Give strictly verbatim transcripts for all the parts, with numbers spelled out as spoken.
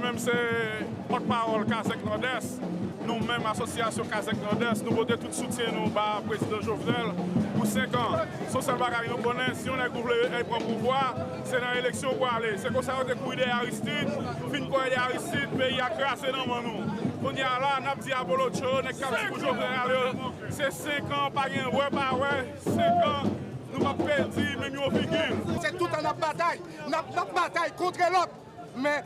Mwen menm se pòtpawòl Kazèk Nòdès. Nou menm asosyasyon Kazèk Nòdès, nou pote tout soutyen nou ba prezidan Jovenel pou senk an. Se yon sèl bagay nou konnen, si yon nèg ou vle pran pouvwa, se nan eleksyon ou pral ale. Se konsa yo te kouri dèyè Aristide, fin kouri dèyè Aristide, peyi a kraze nan men nou. Kounye a la, n ap di Apollo Cho, nèg k ap di pou Jovenel ale, se senk an, pa gen wè pa wè, senk an, nou p ap pèdi menm yon vigil. Se tout tan n ap batay, n ap, n ap batay kont lòt. Men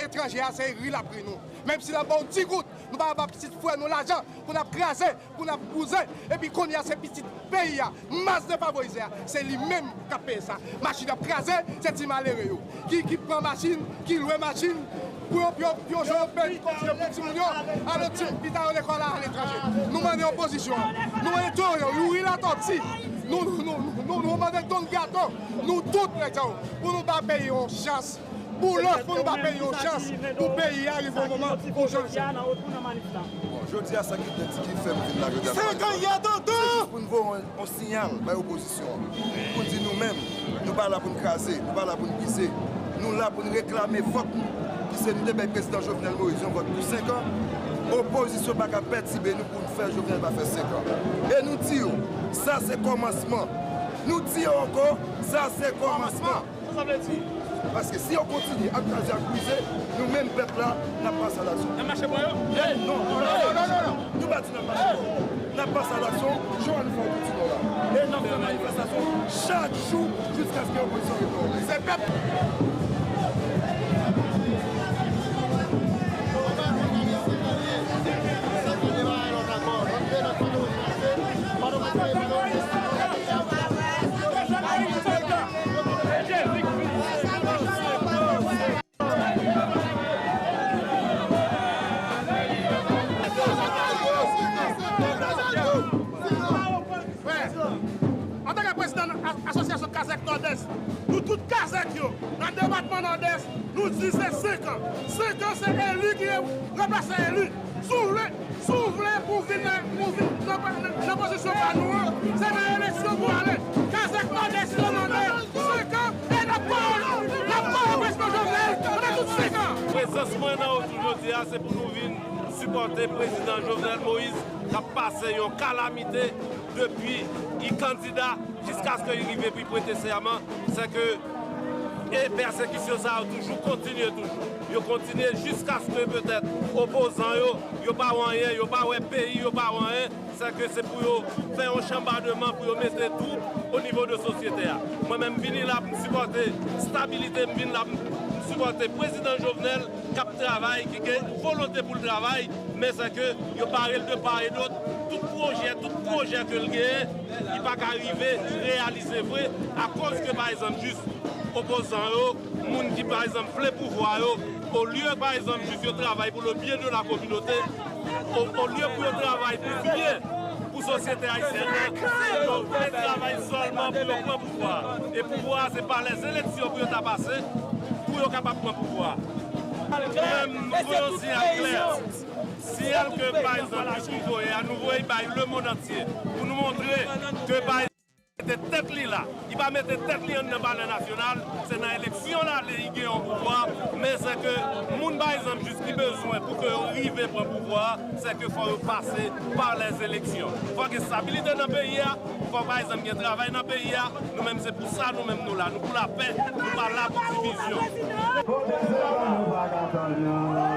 etranje a se ri l ap ri nou. Menm si l ap ba w ti goud, nou pa ba pitit frè nou lajan pou n ap kraze, pou n ap bouzen. Epi kounye a se pitit peyi a, mas defavorize a, se li menm k ap peye sa. Machin ap kraze, se ti malere yo ki, ki pran machin, ki lwe machin pou yo, pou yo, pou yo jwe yo pèdi kòb yo pou timoun yo, ale ti pita yo lekòl aletranje. Nou mande opozisyon an, nou mande Toriel, Youri Latortue, nou, nou, nou, nou, nou mande Don Gato, nou tout nèg sa yo, pou nou ba peyi yon chans. Pou lòs pou nou ba peyi yon chans, pou peyi a rive yon moman pou chanje. Bon, jodi a sa ki te di ki fè m vin la jodi a. Senk an yè tonton! Se jis pou n voye yon, yon siyal bay opozisyon an. Pou n di nou menm, nou pa la pou n kraze, nou pa la pou n brize. Nou la pou n reklame vòt nou, ki se nou te bay prezidan Jovenel Moïse yon vòt pou senk an. Opozisyon pa ka pètibe nou pou n fè Jovenel pa fè senk an. E nou di yo, sa se kòmansman. Nou di yo ankò, sa se kòmansman. Sa sa vle di? Paske si yo kontinye ap kraze, ap brize, nou menm pèp la, n ap pase alaksyon. N ap mache bò yo? Non, non, non, non, non, non. Nou pa di n ap mache bò yo. N ap pase alaksyon, jan nou fè yo tout ti bò la. E n ap fè manifestasyon chak jou jiskaske opozisyon rive nan woulay. Se pèp. Antanke prezidan a-, asosyasyon Kazèk Nòdès, nou tout Kazèk yo nan depatman Nòdès, nou di se senk an. Senk an, se eli ki ranplase eli. Si w vle, si w vle pou w vin nan, pou w vin nan, nan, nan pozisyon pa nou an, se nan eleksyon pou w ale. Kazèk Nòdès yo mande senk an, e n ap ba yo, n ap ba yo prezidan Jovenel pandan tout senk an. Prezans mwen nan Otou jodi a, se pou nou vin sipòte prezidan Jovenel Moïse k ap pase yon kalamite depi li kandida jiskaske li rive pou li prete sèman, se ke e pèsekisyon sa yo toujou kontinye toujou. Yo kontinye jiskaske petèt opozan yo, yo pa wè anyen, yo pa wè peyi, yo pa wè anyen, se ke se pou yo fè yon chanbademan pou yo mete twou o nivo de sosyete a. Mwen menm m vini la pou m sipòte stabilite, m vin la pou m sipòte prezidan Jovenel k ap travay, ki gen volonte pou l travay, men se ke yo bare l de pa e dòt. Tout pwojè, tout pwojè ke l genyen, li pa ka rive reyalize vre akoz ke, pa egzanp, jis opozan yo, moun ki, pa egzanp, vle pouvwa yo, olye, pa egzanp, jis yo travay pou le byen de la kominote, o-, olye pou yo travay pou byen pou sosyete ayisyèn nan, yo vle travay sèlman pou yo pran pouvwa. E pouvwa a, se pa lèzeleksyon pou yo ta pase, pou yo kapab pran pouvwa. Nou menm, nou voye yon siyal klè. Siyal ke, pa egzanp, jis nou voye a, nou voye bay lemonn antye pou nou montre ke, pa egzanp, mete tèt li la. Li pa mete tèt li anndan Palè Nasyonal, se nan eleksyon l ale li gen yon pouvwa, men se ke moun, pa egzanp, jis ki bezwen pou ke yo rive pran pouvwa a, se ke fò yo pase pa lèzeleksyon. Fò gen stabilite nan peyi a, fò, pa egzanp, gen travay nan peyi a. Nou menm, se pou sa nou menm nou la. Nou pou lapè, nou pa la pou divizyon. Kote se la nou pa ka tann yo?